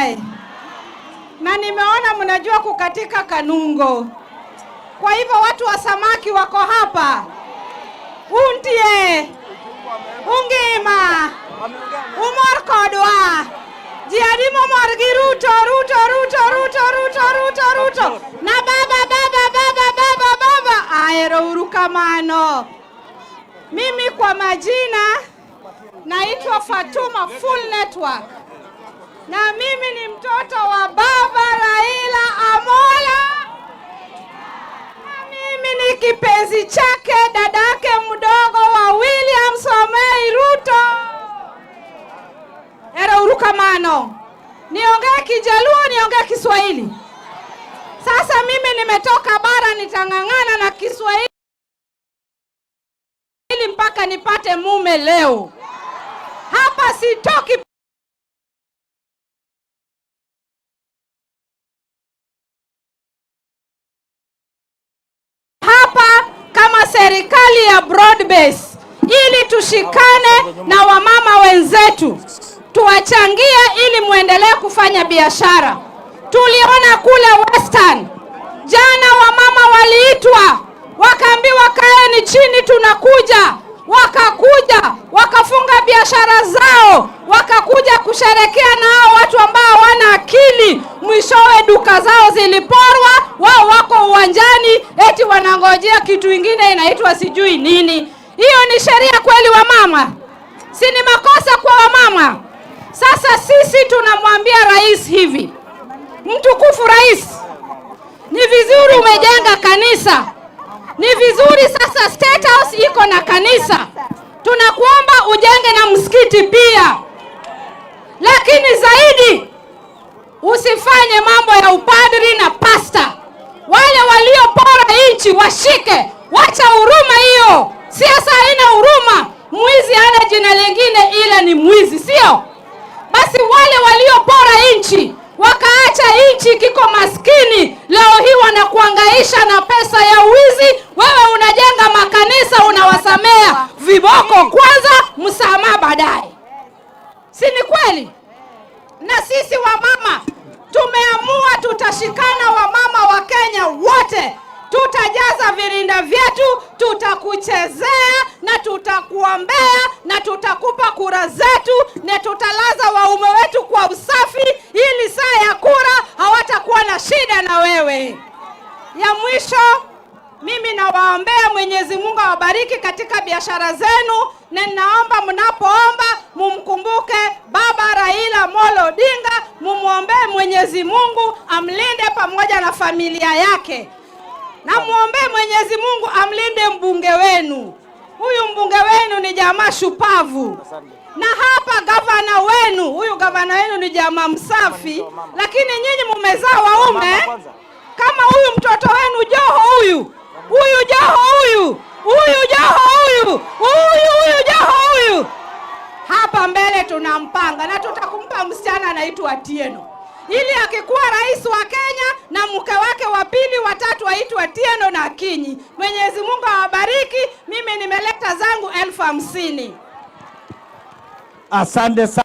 Nyasaye. Na nimeona mnajua kukatika kanungo. Kwa hivyo watu wa samaki wako hapa. Untie, ungima, umor kodwa. Ji adi momor gi Ruto, Ruto, Ruto, Ruto, Ruto, Ruto, Ruto. Na baba, baba, baba, baba, baba. Aero uru kamano. Mimi kwa majina naitwa Fatuma Full Network, na mimi ni mtoto wa baba Raila Amolo, na mimi ni kipenzi chake dadake mdogo wa William Samoei Ruto. Ero uru kamano. Niongee Kijaluo, niongee Kiswahili? Sasa mimi nimetoka bara, nitang'ang'ana na Kiswahili mpaka nipate mume leo. Hapa sitoki hapa kama serikali ya broad base, ili tushikane na wamama wenzetu tuwachangie ili muendelee kufanya biashara. Tuliona kule Western jana wamama waliitwa wakaambiwa kaeni chini, tunakuja. Wakakuja wakafunga biashara zao, wakakuja kusherekea na hao watu ambao hawana akili. Mwishowe duka zao ziliporwa, wao wako uwanjani eti wanangojea kitu ingine inaitwa sijui nini. Hiyo ni sheria kweli, wamama? Si ni makosa kwa wamama? Sasa sisi tunamwambia rais hivi, mtukufu rais, ni vizuri umejenga kanisa, ni vizuri sasa State House iko na kanisa, tunakuomba ujenge na msikiti pia, lakini zaidi usifanye mambo ya upadri na pasta. Wale waliopora nchi washike, wacha huruma hiyo. Siasa haina huruma. Mwizi hana jina lingine ila ni mwizi, sio? Basi wale waliopora nchi wakaacha nchi kiko maskini, leo hii wanakuangaisha na pesa ya wizi. Wewe unajenga makanisa, unawasamea viboko kwanza, msamaha baadaye, si ni kweli? Na sisi wamama tumeamua tutashikana, wamama wa Kenya wote tutajaza virinda vyetu, tutakuchezea na tutakuombea na tutakupa kura zetu na tutalaza waume wetu kwa usafi, ili saa ya kura hawatakuwa na shida na wewe. Ya mwisho, mimi nawaombea Mwenyezi Mungu awabariki katika biashara zenu, na ninaomba mnapoomba mumkumbuke Baba Raila Amolo Odinga, mumwombee Mwenyezi Mungu amlinde pamoja na familia yake, na muombee Mwenyezi Mungu amlinde mbunge wenu. Huyu mbunge wenu ni jamaa shupavu, na hapa gavana wenu, huyu gavana wenu ni jamaa msafi, lakini nyinyi mumezaa waume kama huyu mtoto wenu Joho, huyu huyu Joho, huyu huyu Joho, huyu huyu huyu Joho huyu hapa mbele tunampanga na tutakumpa msichana anaitwa Atieno, ili akikuwa rais wa Kenya na mke wake wa pili watatu aitwa Atieno na Akinyi. Mwenyezi Mungu awabariki. Mimi nimeleta zangu 50,000. Asante sana.